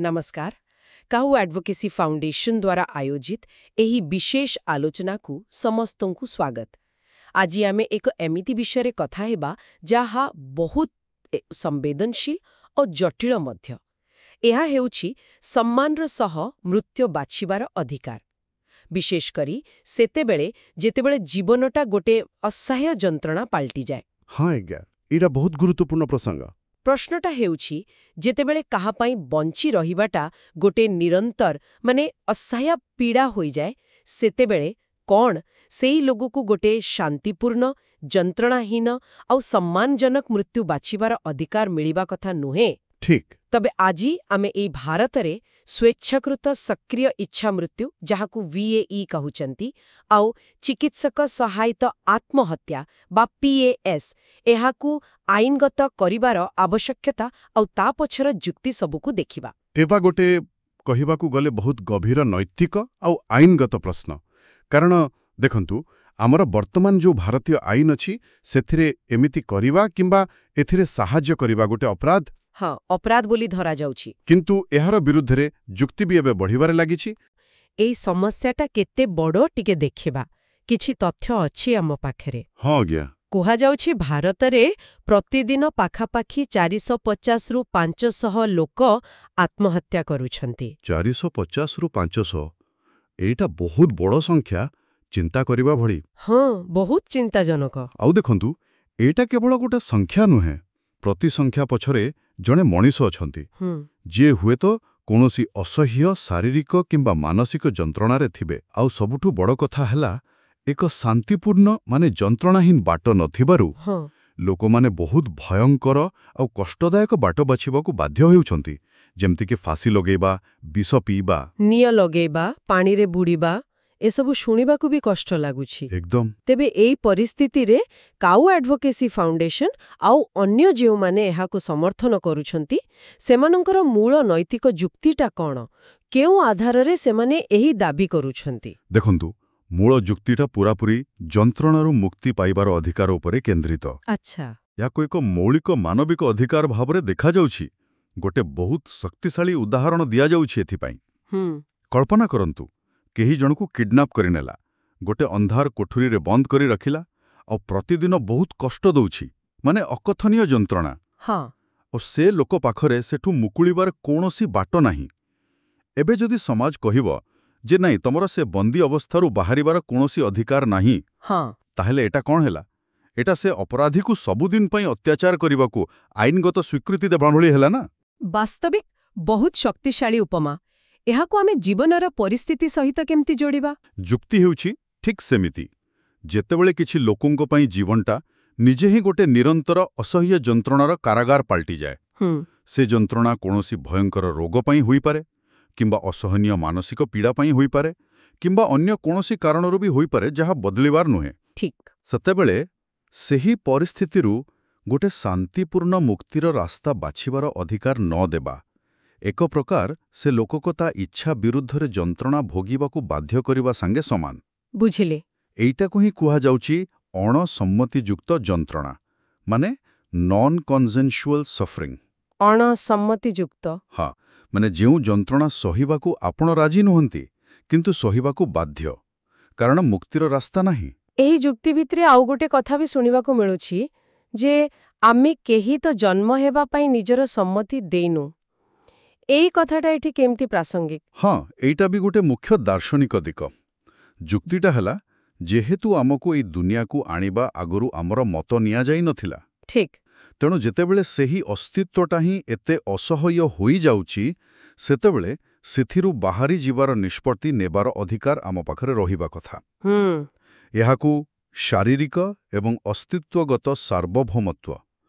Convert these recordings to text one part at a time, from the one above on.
ନମସ୍କାର। କାହୁ advocacy foundation ଦ୍ୱାରା ଆୟୋଜିତ ଏହି ବିଶେଷ ଆଲୋଚନାକୁ ସମସ୍ତଙ୍କୁ ସ୍ୱାଗତ। ଆଜି ଆମେ ଏକ ଏମିତି ବିଷୟରେ କଥା ହେବା ଯାହା ବହୁତ ସମ୍ବେଦନଶୀଳ ଓ ଜଟିଳ ମଧ୍ୟ। ଏହା ହେଉଛି ସମ୍ମାନର ସହ ମୃତ୍ୟୁ ବାଛିବାର ଅଧିକାର, ବିଶେଷ କରି ସେତେବେଳେ ଯେତେବେଳେ ଜୀବନଟା ଗୋଟେ ଅସହ୍ୟ ଯନ୍ତ୍ରଣା ପାଲଟିଯାଏ। ହଁ ଆଜ୍ଞା, ଏଇଟା ବହୁତ ଗୁରୁତ୍ୱପୂର୍ଣ୍ଣ ପ୍ରସଙ୍ଗ। ପ୍ରଶ୍ନଟା ହେଉଛି, ଯେତେବେଳେ କାହା ପାଇଁ ବଞ୍ଚି ରହିବାଟା ଗୋଟେ ନିରନ୍ତର, ମାନେ ଅସହ୍ୟ ପୀଡ଼ା ହୋଇଯାଏ, ସେତେବେଳେ କ'ଣ ସେଇ ଲୋକକୁ ଗୋଟେ ଶାନ୍ତିପୂର୍ଣ୍ଣ, ଯନ୍ତ୍ରଣାହୀନ ଆଉ ସମ୍ମାନଜନକ ମୃତ୍ୟୁ ବାଛିବାର ଅଧିକାର ମିଳିବା କଥା ନୁହେଁ? ଠିକ୍। ତବେ ଆଜି ଆମେ ଏଇ ଭାରତରେ ସ୍ୱେଚ୍ଛାକୃତ ସକ୍ରିୟ ଇଚ୍ଛା ମୃତ୍ୟୁ, ଯାହାକୁ ଭିଏଇ କହୁଛନ୍ତି, ଆଉ ଚିକିତ୍ସକ ସହାୟିତ ଆତ୍ମହତ୍ୟା ବା ପିଏଏସ୍, ଏହାକୁ ଆଇନଗତ କରିବାର ଆବଶ୍ୟକତା ଆଉ ତା ପଛର ଯୁକ୍ତି ସବୁକୁ ଦେଖିବା। ଏବା ଗୋଟେ କହିବାକୁ ଗଲେ ବହୁତ ଗଭୀର ନୈତିକ ଆଉ ଆଇନଗତ ପ୍ରଶ୍ନ। କାରଣ ଦେଖନ୍ତୁ, ଆମର ବର୍ତ୍ତମାନ ଯୋଉ ଭାରତୀୟ ଆଇନ ଅଛି, ସେଥିରେ ଏମିତି କରିବା କିମ୍ବା ଏଥିରେ ସାହାଯ୍ୟ କରିବା ଗୋଟେ ଅପରାଧ। ହଁ, ଅପରାଧ ବୋଲି ଧରାଯାଉଛି। କିନ୍ତୁ ଏହାର ବିରୁଦ୍ଧରେ ଯୁକ୍ତି ବି ଏବେ ବଢ଼ିବାରେ ଲାଗିଛି। ଏଇ ସମସ୍ୟାଟା କେତେ ବଡ଼, ଟିକେ ଦେଖିବା। କିଛି ତଥ୍ୟ ଅଛି ଆମ ପାଖରେ। ହଁ ଆଜ୍ଞା। କୁହାଯାଉଛି, ଭାରତରେ ପ୍ରତିଦିନ ପାଖାପାଖି 450ରୁ 500 ଲୋକ ଆତ୍ମହତ୍ୟା କରୁଛନ୍ତି। 450ରୁ 500, ଏଇଟା ବହୁତ ବଡ଼ ସଂଖ୍ୟା, ଚିନ୍ତା କରିବା ଭଳି। ହଁ, ବହୁତ ଚିନ୍ତାଜନକ। ଆଉ ଦେଖନ୍ତୁ, ଏଇଟା କେବଳ ଗୋଟେ ସଂଖ୍ୟା ନୁହେଁ। ପ୍ରତି ସଂଖ୍ୟା ପଛରେ ଜଣେ ମଣିଷ ଅଛନ୍ତି, ଯିଏ ହୁଏତ କୌଣସି ଅସହ୍ୟ ଶାରୀରିକ କିମ୍ବା ମାନସିକ ଯନ୍ତ୍ରଣାରେ ଥିବେ। ଆଉ ସବୁଠୁ ବଡ଼ କଥା ହେଲା, ଏକ ଶାନ୍ତିପୂର୍ଣ୍ଣ, ମାନେ ଯନ୍ତ୍ରଣାହୀନ ବାଟ ନଥିବାରୁ ଲୋକମାନେ ବହୁତ ଭୟଙ୍କର ଆଉ କଷ୍ଟଦାୟକ ବାଟ ବାଛିବାକୁ ବାଧ୍ୟ ହେଉଛନ୍ତି, ଯେମିତିକି ଫାଶୀ ଲଗେଇବା, ବିଷ ପିଇବା, ନିଆଁ ଲଗେଇବା, ପାଣିରେ ବୁଡ଼ିବା। ଏସବୁ ଶୁଣିବାକୁ ବି କଷ୍ଟ ଲାଗୁଛି। ଏକଦମ। ତେବେ ଏଇ ପରିସ୍ଥିତିରେ କାଉ ଆଡଭୋକେସି ଫାଉଣ୍ଡେସନ ଆଉ ଅନ୍ୟ ଯେଉଁମାନେ ଏହାକୁ ସମର୍ଥନ କରୁଛନ୍ତି, ସେମାନଙ୍କର ମୂଳ ନୈତିକ ଯୁକ୍ତିଟା କ'ଣ? କେଉଁ ଆଧାରରେ ସେମାନେ ଏହି ଦାବି କରୁଛନ୍ତି? ଦେଖନ୍ତୁ, ମୂଳ ଯୁକ୍ତିଟା ପୂରାପୂରି ଯନ୍ତ୍ରଣାରୁ ମୁକ୍ତି ପାଇବାର ଅଧିକାର ଉପରେ କେନ୍ଦ୍ରିତ। ଏହାକୁ ଏକ ମୌଳିକ ମାନବିକ ଅଧିକାର ଭାବରେ ଦେଖାଯାଉଛି। ଗୋଟେ ବହୁତ ଶକ୍ତିଶାଳୀ ଉଦାହରଣ ଦିଆଯାଉଛି ଏଥିପାଇଁ। କଳ୍ପନା କରନ୍ତୁ, କେହି ଜଣକୁ କିଡନାପ୍ କରିନେଲା, ଗୋଟେ ଅନ୍ଧାର କୋଠରୀରେ ବନ୍ଦ କରି ରଖିଲା ଆଉ ପ୍ରତିଦିନ ବହୁତ କଷ୍ଟ ଦଉଛି, ମାନେ ଅକଥନୀୟ ଯନ୍ତ୍ରଣା। ଆଉ ସେ ଲୋକ ପାଖରେ ସେଠୁ ମୁକୁଳିବାର କୌଣସି ବାଟ ନାହିଁ। ଏବେ ଯଦି ସମାଜ କହିବ ଯେ ନାଇଁ, ତମର ସେ ବନ୍ଦୀ ଅବସ୍ଥାରୁ ବାହାରିବାର କୌଣସି ଅଧିକାର ନାହିଁ, ତାହେଲେ ଏଟା କ'ଣ ହେଲା? ଏଟା ସେ ଅପରାଧୀକୁ ସବୁଦିନ ପାଇଁ ଅତ୍ୟାଚାର କରିବାକୁ ଆଇନଗତ ସ୍ୱୀକୃତି ଦେବା ଭଳି ହେଲା ନା? ବାସ୍ତବିକ ବହୁତ ଶକ୍ତିଶାଳୀ ଉପମା। ଏହାକୁ ଆମେ ଜୀବନର ପରିସ୍ଥିତି ସହିତ କେମିତି ଯୋଡ଼ିବା? ଯୁକ୍ତି ହେଉଛି ଠିକ୍ ସେମିତି। ଯେତେବେଳେ କିଛି ଲୋକଙ୍କ ପାଇଁ ଜୀବନଟା ନିଜେ ହିଁ ଗୋଟେ ନିରନ୍ତର ଅସହ୍ୟ ଯନ୍ତ୍ରଣାର କାରାଗାର ପାଲଟିଯାଏ, ସେ ଯନ୍ତ୍ରଣା କୌଣସି ଭୟଙ୍କର ରୋଗ ପାଇଁ ହୋଇପାରେ କିମ୍ବା ଅସହନୀୟ ମାନସିକ ପୀଡ଼ା ପାଇଁ ହୋଇପାରେ କିମ୍ବା ଅନ୍ୟ କୌଣସି କାରଣରୁ ବି ହୋଇପାରେ ଯାହା ବଦଳିବାର ନୁହେଁ, ସେତେବେଳେ ସେହି ପରିସ୍ଥିତିରୁ ଗୋଟେ ଶାନ୍ତିପୂର୍ଣ୍ଣ ମୁକ୍ତିର ରାସ୍ତା ବାଛିବାର ଅଧିକାର ନ ଦେବା ଏକ ପ୍ରକାର ସେ ଲୋକକୁ ତା ଇଚ୍ଛା ବିରୁଦ୍ଧରେ ଯନ୍ତ୍ରଣା ଭୋଗିବାକୁ ବାଧ୍ୟ କରିବା ସାଙ୍ଗେ ସମାନ। ବୁଝିଲି। ଏଇଟାକୁ ହିଁ କୁହାଯାଉଛି ଅଣସମ୍ମତିଯୁକ୍ତ ଯନ୍ତ୍ରଣା, ମାନେ ନନ୍ କନସେନ୍ସୁଆଲ ସଫରିଂ। ଅଣସମ୍ମତିଯୁକ୍ତ। ହଁ, ମାନେ ଯେଉଁ ଯନ୍ତ୍ରଣା ସହିବାକୁ ଆପଣ ରାଜି ନୁହନ୍ତି, କିନ୍ତୁ ସହିବାକୁ ବାଧ୍ୟ, କାରଣ ମୁକ୍ତିର ରାସ୍ତା ନାହିଁ। ଏହି ଯୁକ୍ତି ଭିତରେ ଆଉ ଗୋଟେ କଥା ବି ଶୁଣିବାକୁ ମିଳୁଛି ଯେ ଆମେ କେହି ତ ଜନ୍ମ ହେବା ପାଇଁ ନିଜର ସମ୍ମତି ଦେଇନୁ। ଏଇ କଥାଟା ଏଠି କେମିତି ପ୍ରାସଙ୍ଗିକ? ହଁ, ଏଇଟା ବି ଗୋଟେ ମୁଖ୍ୟ ଦାର୍ଶନିକ ଦିଗ। ଯୁକ୍ତିଟା ହେଲା, ଯେହେତୁ ଆମକୁ ଏଇ ଦୁନିଆକୁ ଆଣିବା ଆଗରୁ ଆମର ମତ ନିଆଯାଇ ନଥିଲା, ତେଣୁ ଯେତେବେଳେ ସେହି ଅସ୍ତିତ୍ୱଟା ହିଁ ଏତେ ଅସହ୍ୟ ହୋଇଯାଉଛି, ସେତେବେଳେ ସେଥିରୁ ବାହାରି ଯିବାର ନିଷ୍ପତ୍ତି ନେବାର ଅଧିକାର ଆମ ପାଖରେ ରହିବା କଥା। ଏହାକୁ ଶାରୀରିକ ଏବଂ ଅସ୍ତିତ୍ୱଗତ ସାର୍ବଭୌମତ୍ୱ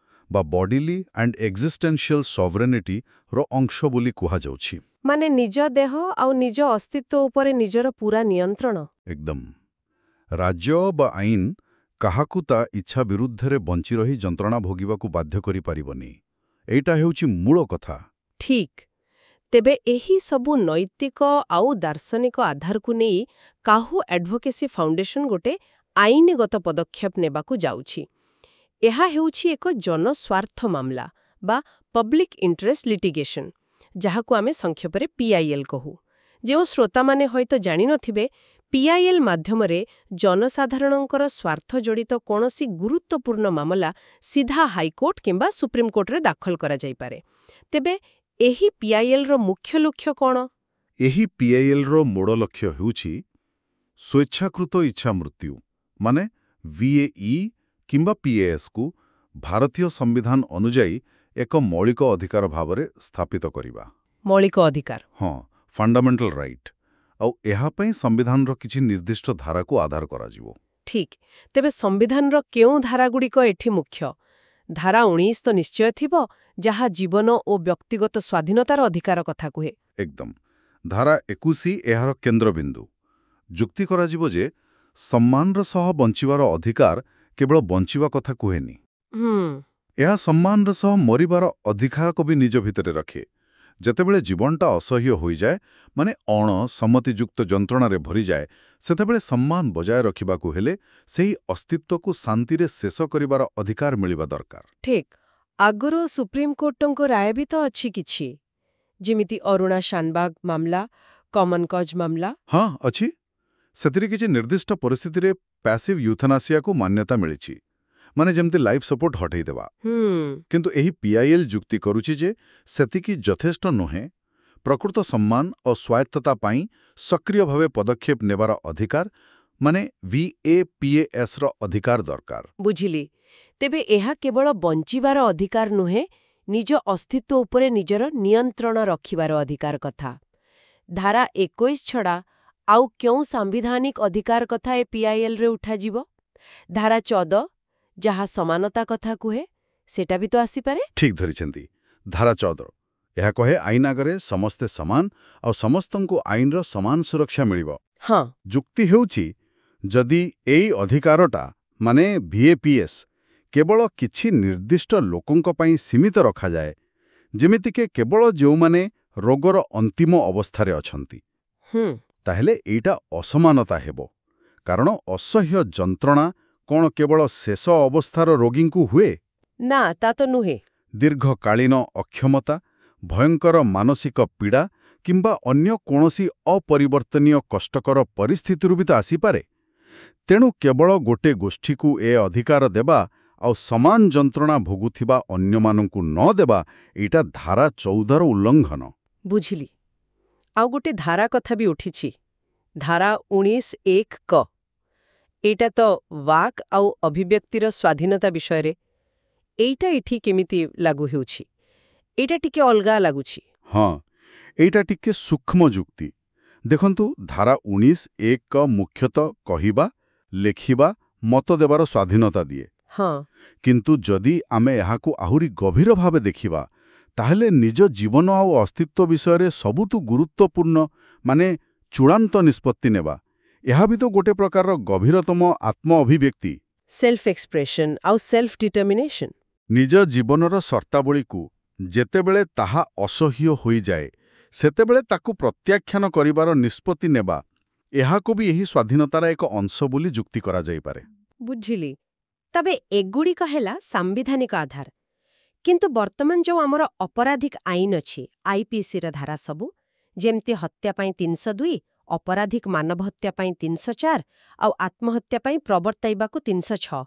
ବା ବଡିଲି ଆଣ୍ଡ ଏକ୍ଜିଷ୍ଟେନ୍ସିଆଲ ସଭରେନିଟିର ଅଂଶ ବୋଲି କୁହାଯାଉଛି। ମାନେ ନିଜ ଦେହ ଆଉ ନିଜ ଅସ୍ତିତ୍ୱ ଉପରେ ନିଜର ପୂରା ନିୟନ୍ତ୍ରଣ। ଏକଦମ। ରାଜ୍ୟ ବା ଆଇନ କାହାକୁ ତା ଇଚ୍ଛା ବିରୁଦ୍ଧରେ ବଞ୍ଚି ରହି ଯନ୍ତ୍ରଣା ଭୋଗିବାକୁ ବାଧ୍ୟ କରିପାରିବନି। ଏଇଟା ହେଉଛି ମୂଳ କଥା। ଠିକ୍। ତେବେ ଏହି ସବୁ ନୈତିକ ଆଉ ଦାର୍ଶନିକ ଆଧାରକୁ ନେଇ କାହୁ ଆଡଭୋକେସି ଫାଉଣ୍ଡେସନ ଗୋଟେ ଆଇନଗତ ପଦକ୍ଷେପ ନେବାକୁ ଯାଉଛି। ଏହା ହେଉଛି ଏକ ଜନସ୍ୱାର୍ଥ ମାମଲା ବା ପବ୍ଲିକ ଇଣ୍ଟରେଷ୍ଟ ଲିଟିଗେସନ, ଯାହାକୁ ଆମେ ସଂକ୍ଷେପରେ ପିଆଇଏଲ୍ କହୁ। ଯେଉଁ ଶ୍ରୋତାମାନେ ହୁଏତ ଜାଣିନଥିବେ, ପିଆଇଏଲ୍ ମାଧ୍ୟମରେ ଜନସାଧାରଣଙ୍କର ସ୍ୱାର୍ଥ ଜଡ଼ିତ କୌଣସି ଗୁରୁତ୍ୱପୂର୍ଣ୍ଣ ମାମଲା ସିଧା ହାଇକୋର୍ଟ କିମ୍ବା ସୁପ୍ରିମକୋର୍ଟରେ ଦାଖଲ କରାଯାଇପାରେ। ତେବେ ଏହି ପିଆଇଏଲ୍ର ମୁଖ୍ୟ ଲକ୍ଷ୍ୟ କ'ଣ? ଏହି ପିଆଇଏଲ୍ର ମୂଳ ଲକ୍ଷ୍ୟ ହେଉଛି ସ୍ୱେଚ୍ଛାକୃତ ଇଚ୍ଛା ମୃତ୍ୟୁ, ମାନେ ଭିଏଇ କିମ୍ବା ପିଏଏସ୍କୁ ଭାରତୀୟ ସମ୍ବିଧାନ ଅନୁଯାୟୀ ଏକ ମୌଳିକ ଅଧିକାର ଭାବରେ ସ୍ଥାପିତ କରିବା। ମୌଳିକ ଅଧିକାର। ହଁ, ଫଣ୍ଡାମେଣ୍ଟାଲ ରାଇଟ୍। ଆଉ ଏହା ପାଇଁ ସମ୍ବିଧାନର କିଛି ନିର୍ଦ୍ଦିଷ୍ଟ ଧାରାକୁ ଆଧାର କରାଯିବ। ଠିକ୍। ତେବେ ସମ୍ବିଧାନର କେଉଁ ଧାରାଗୁଡ଼ିକ ଏଠି ମୁଖ୍ୟ? ଧାରା 19 ତ ନିଶ୍ଚୟ ଥିବ, ଯାହା ଜୀବନ ଓ ବ୍ୟକ୍ତିଗତ ସ୍ୱାଧୀନତାର ଅଧିକାର କଥା କୁହେ। ଏକଦମ। ଧାରା 21 ଏହାର କେନ୍ଦ୍ରବିନ୍ଦୁ। ଯୁକ୍ତି କରାଯିବ ଯେ ସମ୍ମାନର ସହ ବଞ୍ଚିବାର ଅଧିକାର କେବଳ ବଞ୍ଚିବା କଥା କୁହେନି। ଏହା ସମ୍ମାନର ସହ ମରିବାର ଅଧିକାରକୁ ବି ନିଜ ଭିତରେ ରଖେ। ଯେତେବେଳେ ଜୀବନଟା ଅସହ୍ୟ ହୋଇଯାଏ, ମାନେ ଅଣ-ସମ୍ମତିଯୁକ୍ତ ଯନ୍ତ୍ରଣାରେ ଭରିଯାଏ, ସେତେବେଳେ ସମ୍ମାନ ବଜାୟ ରଖିବାକୁ ହେଲେ ସେହି ଅସ୍ତିତ୍ୱକୁ ଶାନ୍ତିରେ ଶେଷ କରିବାର ଅଧିକାର ମିଳିବା ଦରକାର। ଠିକ୍। ଆଗରୁ ସୁପ୍ରିମକୋର୍ଟଙ୍କ ରାୟ ବି ତ ଅଛି କିଛି, ଯେମିତି ଅରୁଣା ଶାନବାଗ ମାମଲା, କମନ କଜ୍ ମାମଲା। ହଁ, ଅଛି। ସେଥିରେ କିଛି ନିର୍ଦ୍ଦିଷ୍ଟ ପରିସ୍ଥିତିରେ ପ୍ୟାସିଭ୍ ୟୁଥନାସିଆକୁ ମାନ୍ୟତା ମିଳିଛି, ମାନେ ଯେମିତି ଲାଇଫ୍ ସପୋର୍ଟ ହଟେଇଦେବା। କିନ୍ତୁ ଏହି ପିଆଇଏଲ୍ ଯୁକ୍ତି କରୁଛି ଯେ ସେତିକି ଯଥେଷ୍ଟ ନୁହେଁ। ପ୍ରକୃତ ସମ୍ମାନ ଓ ସ୍ୱାୟତ୍ତତା ପାଇଁ ସକ୍ରିୟ ଭାବେ ପଦକ୍ଷେପ ନେବାର ଅଧିକାର, ମାନେ ଭିଏପିଏଏସ୍ର ଅଧିକାର ଦରକାର। ବୁଝିଲି। ତେବେ ଏହା କେବଳ ବଞ୍ଚିବାର ଅଧିକାର ନୁହେଁ, ନିଜ ଅସ୍ତିତ୍ୱ ଉପରେ ନିଜର ନିୟନ୍ତ୍ରଣ ରଖିବାର ଅଧିକାର କଥା। ଧାରା 21 ଛଡ଼ା ଆଉ କେଉଁ ସାମ୍ବିଧାନିକ ଅଧିକାର କଥା ଏ ପିଆଇଏଲ୍ରେ ଉଠାଯିବ? ଧାରା 14, ଯାହା ସମାନତା କଥା କୁହେ, ସେଟା ବି ତ ଆସିପାରେ। ଠିକ୍ ଧରିଛନ୍ତି। ଧାରା 14। ଏହା କହେ, ଆଇନ ଆଗରେ ସମସ୍ତେ ସମାନ ଆଉ ସମସ୍ତଙ୍କୁ ଆଇନର ସମାନ ସୁରକ୍ଷା ମିଳିବ। ଯୁକ୍ତି ହେଉଛି, ଯଦି ଏଇ ଅଧିକାରଟା, ମାନେ ଭିଏପିଏସ୍, କେବଳ କିଛି ନିର୍ଦ୍ଦିଷ୍ଟ ଲୋକଙ୍କ ପାଇଁ ସୀମିତ ରଖାଯାଏ, ଯେମିତିକି କେବଳ ଯେଉଁମାନେ ରୋଗର ଅନ୍ତିମ ଅବସ୍ଥାରେ ଅଛନ୍ତି, ତାହେଲେ ଏଇଟା ଅସମାନତା ହେବ। କାରଣ ଅସହ୍ୟ ଯନ୍ତ୍ରଣା କ'ଣ କେବଳ ଶେଷ ଅବସ୍ଥାର ରୋଗୀଙ୍କୁ ହୁଏ? ନା, ତା ତ ନୁହେଁ। ଦୀର୍ଘକାଳୀନ ଅକ୍ଷମତା, ଭୟଙ୍କର ମାନସିକ ପୀଡ଼ା କିମ୍ବା ଅନ୍ୟ କୌଣସି ଅପରିବର୍ତ୍ତନୀୟ କଷ୍ଟକର ପରିସ୍ଥିତିରୁ ବି ତ ଆସିପାରେ। ତେଣୁ କେବଳ ଗୋଟେ ଗୋଷ୍ଠୀକୁ ଏ ଅଧିକାର ଦେବା ଆଉ ସମାନ ଯନ୍ତ୍ରଣା ଭୋଗୁଥିବା ଅନ୍ୟମାନଙ୍କୁ ନ ଦେବା, ଏଇଟା ଧାରା 14ର ଉଲ୍ଲଂଘନ। ବୁଝିଲି। ଆଉ ଗୋଟେ ଧାରା କଥା ବି ଉଠିଛି, ଧାରା 19(1)(କ)। ଏଇଟା ତ ବାକ୍ ଆଉ ଅଭିବ୍ୟକ୍ତିର ସ୍ୱାଧୀନତା ବିଷୟରେ। ଏଇଟା ଏଠି କେମିତି ଲାଗୁ ହେଉଛି? ଏଇଟା ଟିକେ ଅଲଗା ଲାଗୁଛି। ହଁ, ଏଇଟା ଟିକେ ସୂକ୍ଷ୍ମ ଯୁକ୍ତି। ଦେଖନ୍ତୁ, ଧାରା 19(1)(କ) ମୁଖ୍ୟତଃ କହିବା, ଲେଖିବା, ମତ ଦେବାର ସ୍ୱାଧୀନତା ଦିଏ। କିନ୍ତୁ ଯଦି ଆମେ ଏହାକୁ ଆହୁରି ଗଭୀର ଭାବେ ଦେଖିବା, ତାହେଲେ ନିଜ ଜୀବନ ଆଉ ଅସ୍ତିତ୍ୱ ବିଷୟରେ ସବୁଠୁ ଗୁରୁତ୍ୱପୂର୍ଣ୍ଣ, ମାନେ ଚୂଡ଼ାନ୍ତ ନିଷ୍ପତ୍ତି ନେବା, ଏହା ବି ତ ଗୋଟେ ପ୍ରକାରର ଗଭୀରତମ ଆତ୍ମ ଅଭିବ୍ୟକ୍ତି। ସେଲ୍ଫ ଏକ୍ସପ୍ରେସନ୍ ଆଉ ସେଲ୍ଫ ଡିଟର୍ମିନେସନ୍। ନିଜ ଜୀବନର ସର୍ତ୍ତାବଳୀକୁ ଯେତେବେଳେ ତାହା ଅସହ୍ୟ ହୋଇଯାଏ, ସେତେବେଳେ ତାକୁ ପ୍ରତ୍ୟାଖ୍ୟାନ କରିବାର ନିଷ୍ପତ୍ତି ନେବା, ଏହାକୁ ବି ଏହି ସ୍ୱାଧୀନତାର ଏକ ଅଂଶ ବୋଲି ଯୁକ୍ତି କରାଯାଇପାରେ। ବୁଝିଲି। ତବେ ଏଗୁଡ଼ିକ ହେଲା ସାମ୍ବିଧାନିକ ଆଧାର। କିନ୍ତୁ ବର୍ତ୍ତମାନ ଯେଉଁ ଆମର ଅପରାଧିକ ଆଇନ ଅଛି, ଆଇପିସିର ଧାରା ସବୁ, ଯେମିତି ହତ୍ୟା ପାଇଁ 302, ଅପରାଧିକ ମାନବ ହତ୍ୟା ପାଇଁ 304 ଆଉ ଆତ୍ମହତ୍ୟା ପାଇଁ ପ୍ରବର୍ତ୍ତାଇବାକୁ 306,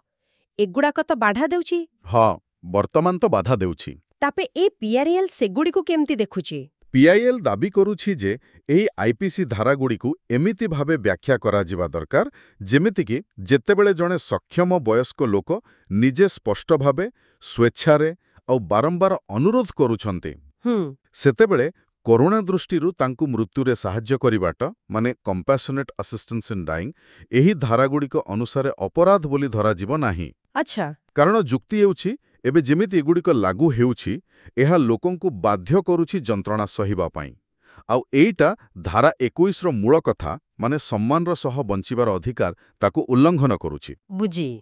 ଏଗୁଡ଼ାକ ତ ବାଧା ଦେଉଛି। ହଁ, ବର୍ତ୍ତମାନ ତ ବାଧା ଦେଉଛି। ତାପେ ଏ ପିଆଇଏଲ୍ ସେଗୁଡ଼ିକୁ କେମିତି ଦେଖୁଛି? ପିଆଇଏଲ୍ ଦାବି କରୁଛି ଯେ ଏହି ଆଇପିସି ଧାରାଗୁଡ଼ିକୁ ଏମିତି ଭାବେ ବ୍ୟାଖ୍ୟା କରାଯିବା ଦରକାର, ଯେମିତିକି ଯେତେବେଳେ ଜଣେ ସକ୍ଷମ ବୟସ୍କ ଲୋକ ନିଜେ ସ୍ପଷ୍ଟ ଭାବେ, ସ୍ୱେଚ୍ଛାରେ ଆଉ ବାରମ୍ବାର ଅନୁରୋଧ କରୁଛନ୍ତି, ସେତେବେଳେ କରୁଣା ଦୃଷ୍ଟିରୁ ତାଙ୍କୁ ମୃତ୍ୟୁରେ ସାହାଯ୍ୟ କରିବାଟା, ମାନେ କମ୍ପାସନେଟ୍ ଆସିଷ୍ଟାନ୍ସ ଇନ୍ ଡାଇଂ, ଏହି ଧାରାଗୁଡ଼ିକ ଅନୁସାରେ ଅପରାଧ ବୋଲି ଧରାଯିବ ନାହିଁ। କାରଣ ଯୁକ୍ତି ହେଉଛି, ଏବେ ଯେମିତି ଏଗୁଡ଼ିକ ଲାଗୁ ହେଉଛି, ଏହା ଲୋକଙ୍କୁ ବାଧ୍ୟ କରୁଛି ଯନ୍ତ୍ରଣା ସହିବା ପାଇଁ। ଆଉ ଏଇଟା ଧାରା 21ର ମୂଳ କଥା, ମାନେ ସମ୍ମାନର ସହ ବଞ୍ଚିବାର ଅଧିକାର, ତାକୁ ଉଲ୍ଲଂଘନ କରୁଛି। ବୁଝିଲି।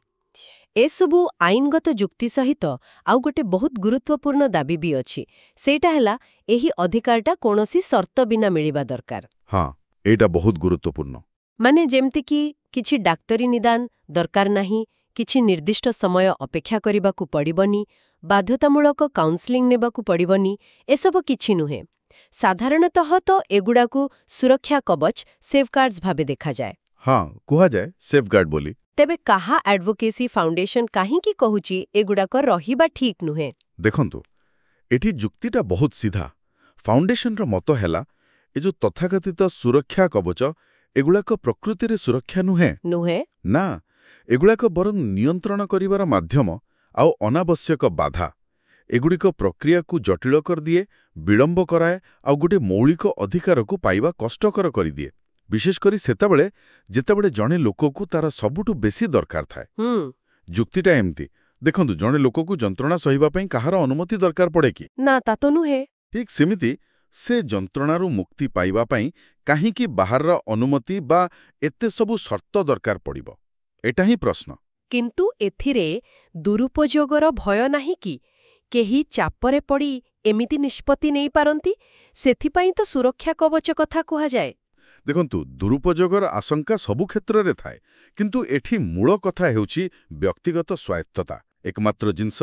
ଏସବୁ ଆଇନଗତ ଯୁକ୍ତି ସହିତ ଆଉ ଗୋଟେ ବହୁତ ଗୁରୁତ୍ୱପୂର୍ଣ୍ଣ ଦାବି ବି ଅଛି। ସେଇଟା ହେଲା, ଏହି ଅଧିକାରଟା କୌଣସି ସର୍ତ୍ତ ବିନା ମିଳିବା ଦରକାର। ହଁ, ଏଇଟା ବହୁତ ଗୁରୁତ୍ୱପୂର୍ଣ୍ଣ। ମାନେ ଯେମିତିକି କିଛି ଡାକ୍ତରୀ ନିଦାନ ଦରକାର ନାହିଁ, କିଛି ନିର୍ଦ୍ଦିଷ୍ଟ ସମୟ ଅପେକ୍ଷା କରିବାକୁ ପଡ଼ିବନି, ବାଧ୍ୟତାମୂଳକ କାଉନସେଲିଂ ନେବାକୁ ପଡ଼ିବନି, ଏସବୁ କିଛି ନୁହେଁ। ସାଧାରଣତଃ ତ ଏଗୁଡ଼ାକୁ ସୁରକ୍ଷା କବଚ, ସେଫଗାର୍ଡସ୍ ଭାବେ ଦେଖାଯାଏ। ହଁ, କୁହାଯାଏ ସେଫଗାର୍ଡ ବୋଲି। ତେବେ କାହା ଆଡଭୋକେସି ଫାଉଣ୍ଡେସନ କାହିଁକି କହୁଛି ଏଗୁଡ଼ାକ ରହିବା ଠିକ୍ ନୁହେଁ? ଦେଖନ୍ତୁ, ଏଠି ଯୁକ୍ତିଟା ବହୁତ ସିଧା। ଫାଉଣ୍ଡେସନର ମତ ହେଲା, ଏ ଯୋଉ ତଥାକଥିତ ସୁରକ୍ଷା କବଚ, ଏଗୁଡ଼ାକ ପ୍ରକୃତିରେ ସୁରକ୍ଷା ନୁହେଁ। ନୁହେଁ? ନା, ଏଗୁଡ଼ାକ ବରଂ ନିୟନ୍ତ୍ରଣ କରିବାର ମାଧ୍ୟମ ଆଉ ଅନାବଶ୍ୟକ ବାଧା। ଏଗୁଡ଼ିକ ପ୍ରକ୍ରିୟାକୁ ଜଟିଳ କରିଦିଏ, ବିଳମ୍ବ କରାଏ ଆଉ ଗୋଟେ ମୌଳିକ ଅଧିକାରକୁ ପାଇବା କଷ୍ଟକର କରିଦିଏ। ବିଶେଷ କରି ସେତେବେଳେ, ଯେତେବେଳେ ଜଣେ ଲୋକକୁ ତାର ସବୁଠୁ ବେଶୀ ଦରକାର ଥାଏ। ଯୁକ୍ତିଟା ଏମିତି। ଦେଖନ୍ତୁ, ଜଣେ ଲୋକକୁ ଯନ୍ତ୍ରଣା ସହିବା ପାଇଁ କାହାର ଅନୁମତି ଦରକାର ପଡ଼େ କି? ନା, ତା ତ ନୁହେଁ। ଠିକ୍ ସେମିତି ସେ ଯନ୍ତ୍ରଣାରୁ ମୁକ୍ତି ପାଇବା ପାଇଁ କାହିଁକି ବାହାରର ଅନୁମତି ବା ଏତେ ସବୁ ସର୍ତ୍ତ ଦରକାର ପଡ଼ିବ? ଏଟା ହିଁ ପ୍ରଶ୍ନ। କିନ୍ତୁ ଏଥିରେ ଦୁରୁପଯୋଗର ଭୟ ନାହିଁ କି? କେହି ଚାପରେ ପଡ଼ି ଏମିତି ନିଷ୍ପତ୍ତି ନେଇପାରନ୍ତି। ସେଥିପାଇଁ ତ ସୁରକ୍ଷା କବଚ କଥା କୁହାଯାଏ। ଦେଖନ୍ତୁ, ଦୁରୁପଯୋଗର ଆଶଙ୍କା ସବୁ କ୍ଷେତ୍ରରେ ଥାଏ। କିନ୍ତୁ ଏଠି ମୂଳ କଥା ହେଉଛି ବ୍ୟକ୍ତିଗତ ସ୍ୱାୟତ୍ତତା। ଏକମାତ୍ର ଜିନିଷ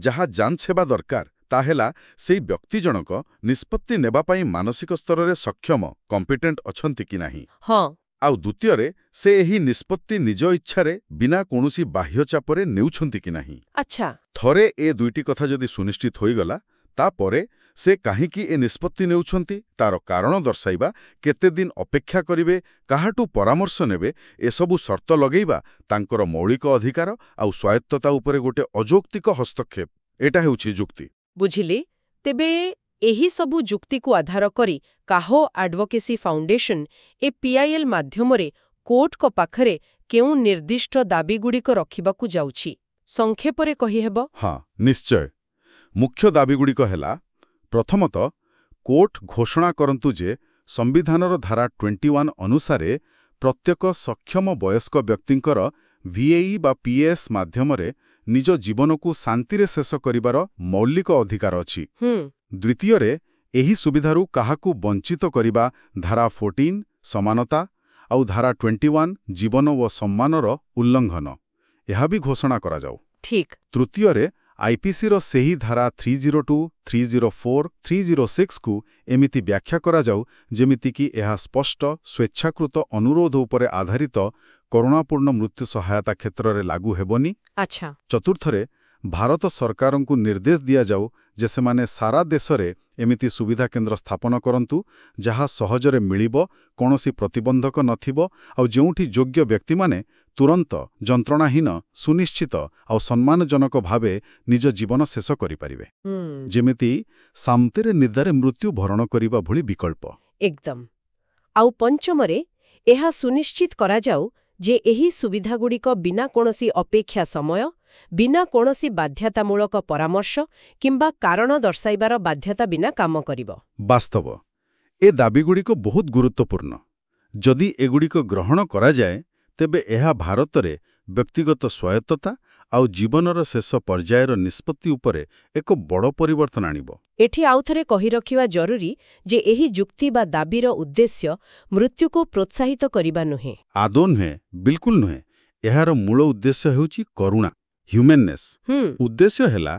ଯାହା ଯାଞ୍ଚ ହେବା ଦରକାର, ତା ହେଲା ସେଇ ବ୍ୟକ୍ତି ଜଣକ ନିଷ୍ପତ୍ତି ନେବା ପାଇଁ ମାନସିକ ସ୍ତରରେ ସକ୍ଷମ, କମ୍ପିଟେଣ୍ଟ ଅଛନ୍ତି କି ନାହିଁ। ଆଉ ଦ୍ୱିତୀୟରେ, ସେ ଏହି ନିଷ୍ପତ୍ତି ନିଜ ଇଚ୍ଛାରେ, ବିନା କୌଣସି ବାହ୍ୟ ଚାପରେ ନେଉଛନ୍ତି କି ନାହିଁ। ଥରେ ଏ ଦୁଇଟି କଥା ଯଦି ସୁନିଶ୍ଚିତ ହୋଇଗଲା, ତାପରେ ସେ କାହିଁକି ଏ ନିଷ୍ପତ୍ତି ନେଉଛନ୍ତି ତାର କାରଣ ଦର୍ଶାଇବା, କେତେ ଦିନ ଅପେକ୍ଷା କରିବେ, କାହାଠୁ ପରାମର୍ଶ ନେବେ, ଏସବୁ ସର୍ତ୍ତ ଲଗେଇବା ତାଙ୍କର ମୌଳିକ ଅଧିକାର ଆଉ ସ୍ୱାୟତ୍ତତା ଉପରେ ଗୋଟେ ଅଯୌକ୍ତିକ ହସ୍ତକ୍ଷେପ। ଏଟା ହେଉଛି ଯୁକ୍ତି। ବୁଝିଲି। ତେବେ ଏହି ସବୁ ଯୁକ୍ତିକୁ ଆଧାର କରି କାହୋ ଆଡଭୋକେସି ଫାଉଣ୍ଡେସନ ଏ ପିଆଇଏଲ୍ ମାଧ୍ୟମରେ କୋର୍ଟଙ୍କ ପାଖରେ କେଉଁ ନିର୍ଦ୍ଦିଷ୍ଟ ଦାବିଗୁଡ଼ିକ ରଖିବାକୁ ଯାଉଛି, ସଂକ୍ଷେପରେ କହିହେବ? ହଁ, ନିଶ୍ଚୟ। ମୁଖ୍ୟ ଦାବିଗୁଡ଼ିକ ହେଲା, ପ୍ରଥମତଃ, କୋର୍ଟ ଘୋଷଣା କରନ୍ତୁ ଯେ ସମ୍ବିଧାନର ଧାରା 21 ଅନୁସାରେ ପ୍ରତ୍ୟେକ ସକ୍ଷମ ବୟସ୍କ ବ୍ୟକ୍ତିଙ୍କର ଭିଏଇ ବା ପିଏଏସ୍ ମାଧ୍ୟମରେ ନିଜ ଜୀବନକୁ ଶାନ୍ତିରେ ଶେଷ କରିବାର ମୌଳିକ ଅଧିକାର ଅଛି। ଦ୍ୱିତୀୟରେ, ଏହି ସୁବିଧାରୁ କାହାକୁ ବଞ୍ଚିତ କରିବା ଧାରା 14, ସମାନତା, ଆଉ ଧାରା 21, ଜୀବନ ଓ ସମ୍ମାନର ଉଲ୍ଲଂଘନ। ଏହା ବି ଘୋଷଣା କରାଯାଉ। ତୃତୀୟରେ, ଆଇପିସିର ସେହି ଧାରା 302, 304, 306କୁ ଏମିତି ବ୍ୟାଖ୍ୟା କରାଯାଉ, ଯେମିତିକି ଏହା ସ୍ପଷ୍ଟ, ସ୍ୱେଚ୍ଛାକୃତ ଅନୁରୋଧ ଉପରେ ଆଧାରିତ କରୁଣାପୂର୍ଣ୍ଣ ମୃତ୍ୟୁ ସହାୟତା କ୍ଷେତ୍ରରେ ଲାଗୁ ହେବନି। ଚତୁର୍ଥରେ, ଭାରତ ସରକାରଙ୍କୁ ନିର୍ଦ୍ଦେଶ ଦିଆଯାଉ ଯେ ସେମାନେ ସାରା ଦେଶରେ ଏମିତି ସୁବିଧା କେନ୍ଦ୍ର ସ୍ଥାପନ କରନ୍ତୁ, ଯାହା ସହଜରେ ମିଳିବ, କୌଣସି ପ୍ରତିବନ୍ଧକ ନଥିବ ଆଉ ଯେଉଁଠି ଯୋଗ୍ୟ ବ୍ୟକ୍ତିମାନେ ତୁରନ୍ତ, ଯନ୍ତ୍ରଣାହୀନ, ସୁନିଶ୍ଚିତ ଆଉ ସମ୍ମାନଜନକ ଭାବେ ନିଜ ଜୀବନ ଶେଷ କରିପାରିବେ। ଯେମିତି ଶାନ୍ତିରେ ନିଦାରେ ମୃତ୍ୟୁ ବରଣ କରିବା ଭଳି ବିକଳ୍ପ। ଏକଦମ। ଆଉ ପଞ୍ଚମରେ, ଏହା ସୁନିଶ୍ଚିତ କରାଯାଉ ଯେ ଏହି ସୁବିଧାଗୁଡ଼ିକ ବିନା କୌଣସି ଅପେକ୍ଷା ସମୟ, ବିନା କୌଣସି ବାଧ୍ୟତାମୂଳକ ପରାମର୍ଶ କିମ୍ବା କାରଣ ଦର୍ଶାଇବାର ବାଧ୍ୟତା ବିନା କାମ କରିବ। ବାସ୍ତବ ଏ ଦାବିଗୁଡ଼ିକ ବହୁତ ଗୁରୁତ୍ୱପୂର୍ଣ୍ଣ। ଯଦି ଏଗୁଡ଼ିକ ଗ୍ରହଣ କରାଯାଏ, ତେବେ ଏହା ଭାରତରେ ବ୍ୟକ୍ତିଗତ ସ୍ୱାୟତ୍ତତା ଆଉ ଜୀବନର ଶେଷ ପର୍ଯ୍ୟାୟର ନିଷ୍ପତ୍ତି ଉପରେ ଏକ ବଡ଼ ପରିବର୍ତ୍ତନ ଆଣିବ। ଏଠି ଆଉଥରେ କହି ରଖିବା ଜରୁରୀ ଯେ ଏହି ଯୁକ୍ତି ବା ଦାବିର ଉଦ୍ଦେଶ୍ୟ ମୃତ୍ୟୁକୁ ପ୍ରୋତ୍ସାହିତ କରିବା ନୁହେଁ। ଆଦୌ ନୁହେଁ, ବିଲକୁଲ ନୁହେଁ। ଏହାର ମୂଳ ଉଦ୍ଦେଶ୍ୟ ହେଉଛି କରୁଣା, ହ୍ୟୁମାନେସ୍। ଉଦ୍ଦେଶ୍ୟ ହେଲା,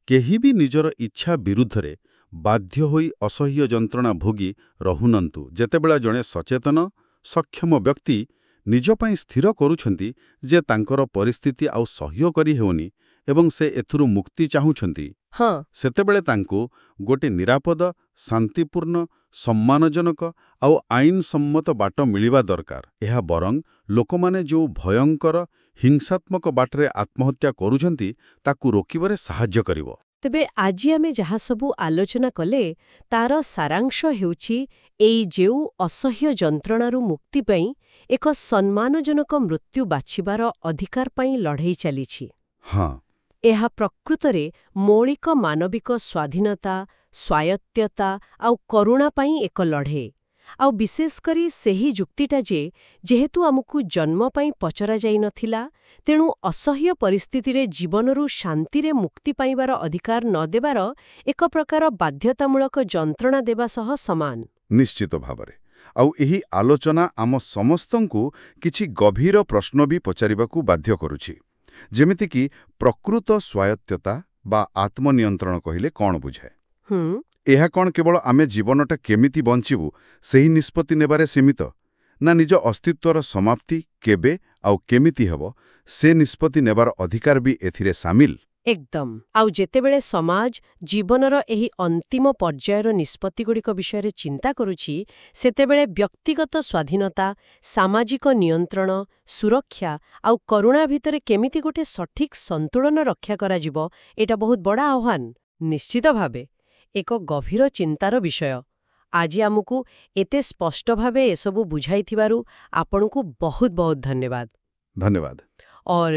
କେହି ବି ନିଜର ଇଚ୍ଛା ବିରୁଦ୍ଧରେ ବାଧ୍ୟ ହୋଇ ଅସହ୍ୟ ଯନ୍ତ୍ରଣା ଭୋଗି ରହୁନନ୍ତୁ। ଯେତେବେଳେ ଜଣେ ସଚେତନ, ସକ୍ଷମ ବ୍ୟକ୍ତି ନିଜ ପାଇଁ ସ୍ଥିର କରୁଛନ୍ତି ଯେ ତାଙ୍କର ପରିସ୍ଥିତି ଆଉ ସହ୍ୟ କରି ହେଉନି ଏବଂ ସେ ଏଥିରୁ ମୁକ୍ତି ଚାହୁଁଛନ୍ତି, ସେତେବେଳେ ତାଙ୍କୁ ଗୋଟେ ନିରାପଦ, ଶାନ୍ତିପୂର୍ଣ୍ଣ, ସମ୍ମାନଜନକ ଆଉ ଆଇନସମ୍ମତ ବାଟ ମିଳିବା ଦରକାର। ଏହା ବରଂ ଲୋକମାନେ ଯେଉଁ ଭୟଙ୍କର, ହିଂସାତ୍ମକ ବାଟରେ ଆତ୍ମହତ୍ୟା କରୁଛନ୍ତି, ତାକୁ ରୋକିବାରେ ସାହାଯ୍ୟ କରିବ। ତେବେ ଆଜି ଆମେ ଯାହା ସବୁ ଆଲୋଚନା କଲେ, ତାର ସାରାଂଶ ହେଉଛି ଏଇ ଯେଉଁ ଅସହ୍ୟ ଯନ୍ତ୍ରଣାରୁ ମୁକ୍ତି ପାଇଁ ଏକ ସମ୍ମାନଜନକ ମୃତ୍ୟୁ ବାଛିବାର ଅଧିକାର ପାଇଁ ଲଢ଼େଇ ଚାଲିଛି। ଏହା ପ୍ରକୃତରେ ମୌଳିକ ମାନବିକ ସ୍ୱାଧୀନତା, ସ୍ୱାୟତ୍ତତା ଆଉ କରୁଣା ପାଇଁ ଏକ ଲଢ଼େଇ। ଆଉ ବିଶେଷ କରି ସେହି ଯୁକ୍ତିଟା ଯେ ଯେହେତୁ ଆମକୁ ଜନ୍ମ ପାଇଁ ପଚରାଯାଇନଥିଲା, ତେଣୁ ଅସହ୍ୟ ପରିସ୍ଥିତିରେ ଜୀବନରୁ ଶାନ୍ତିରେ ମୁକ୍ତି ପାଇବାର ଅଧିକାର ନ ଦେବାର ଏକ ପ୍ରକାର ବାଧ୍ୟତାମୂଳକ ଯନ୍ତ୍ରଣା ଦେବା ସହ ସମାନ। ନିଶ୍ଚିତ ଭାବରେ। ଆଉ ଏହି ଆଲୋଚନା ଆମ ସମସ୍ତଙ୍କୁ କିଛି ଗଭୀର ପ୍ରଶ୍ନ ବି ପଚାରିବାକୁ ବାଧ୍ୟ କରୁଛି। ଯେମିତିକି ପ୍ରକୃତ ସ୍ୱାୟତ୍ତତା ବା ଆତ୍ମନିୟନ୍ତ୍ରଣ କହିଲେ କ'ଣ ବୁଝାଏ? ଏହା କ'ଣ କେବଳ ଆମେ ଜୀବନଟା କେମିତି ବଞ୍ଚିବୁ ସେହି ନିଷ୍ପତ୍ତି ନେବାରେ ସୀମିତ, ନା ନିଜ ଅସ୍ତିତ୍ୱର ସମାପ୍ତି କେବେ ଆଉ କେମିତି ହେବ ସେ ନିଷ୍ପତ୍ତି ନେବାର ଅଧିକାର ବି ଏଥିରେ ସାମିଲ? ଏକଦମ। ଆଉ ଯେତେବେଳେ ସମାଜ ଜୀବନର ଏହି ଅନ୍ତିମ ପର୍ଯ୍ୟାୟର ନିଷ୍ପତ୍ତିଗୁଡ଼ିକ ବିଷୟରେ ଚିନ୍ତା କରୁଛି, ସେତେବେଳେ ବ୍ୟକ୍ତିଗତ ସ୍ୱାଧୀନତା, ସାମାଜିକ ନିୟନ୍ତ୍ରଣ, ସୁରକ୍ଷା ଆଉ କରୁଣା ଭିତରେ କେମିତି ଗୋଟେ ସଠିକ୍ ସନ୍ତୁଳନ ରକ୍ଷା କରାଯିବ, ଏଇଟା ବହୁତ ବଡ଼ ଆହ୍ୱାନ। ନିଶ୍ଚିତ ଭାବେ ଏକ ଗଭୀର ଚିନ୍ତାର ବିଷୟ। ଆଜି ଆମକୁ ଏତେ ସ୍ପଷ୍ଟ ଭାବେ ଏସବୁ ବୁଝାଇଥିବାରୁ ଆପଣଙ୍କୁ ବହୁତ ବହୁତ ଧନ୍ୟବାଦ। ଧନ୍ୟବାଦ। और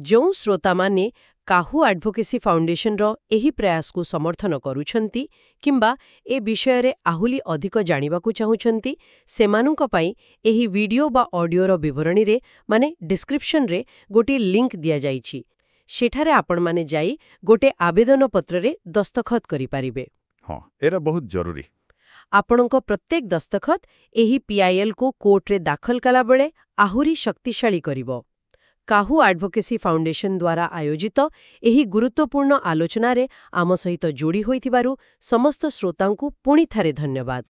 ଯେଉଁ ଶ୍ରୋତାମାନେ କାହୁ ଆଡଭୋକେସି ଫାଉଣ୍ଡେସନର ଏହି ପ୍ରୟାସକୁ ସମର୍ଥନ କରୁଛନ୍ତି କିମ୍ବା ଏ ବିଷୟରେ ଆହୁରି ଅଧିକ ଜାଣିବାକୁ ଚାହୁଁଛନ୍ତି, ସେମାନଙ୍କ ପାଇଁ ଏହି ଭିଡିଓ ବା ଅଡିଓର ବିବରଣୀରେ, ମାନେ ଡିସ୍କ୍ରିପସନରେ ଗୋଟିଏ ଲିଙ୍କ ଦିଆଯାଇଛି। ସେଠାରେ ଆପଣମାନେ ଯାଇ ଗୋଟେ ଆବେଦନ ପତ୍ରରେ ଦସ୍ତଖତ କରିପାରିବେ। ହଁ, ଏଇଟା ବହୁତ ଜରୁରୀ। ଆପଣଙ୍କ ପ୍ରତ୍ୟେକ ଦସ୍ତଖତ ଏହି ପିଆଇଏଲ୍କୁ କୋର୍ଟରେ ଦାଖଲ କଲାବେଳେ ଆହୁରି ଶକ୍ତିଶାଳୀ କରିବ। କାହୁ ଆଡଭୋକେସି ଫାଉଣ୍ଡେସନ ଦ୍ୱାରା ଆୟୋଜିତ ଏହି ଗୁରୁତ୍ୱପୂର୍ଣ୍ଣ ଆଲୋଚନାରେ ଆମ ସହିତ ଯୋଡ଼ି ହୋଇଥିବାରୁ ସମସ୍ତ ଶ୍ରୋତାଙ୍କୁ ପୁଣି ଥରେ ଧନ୍ୟବାଦ।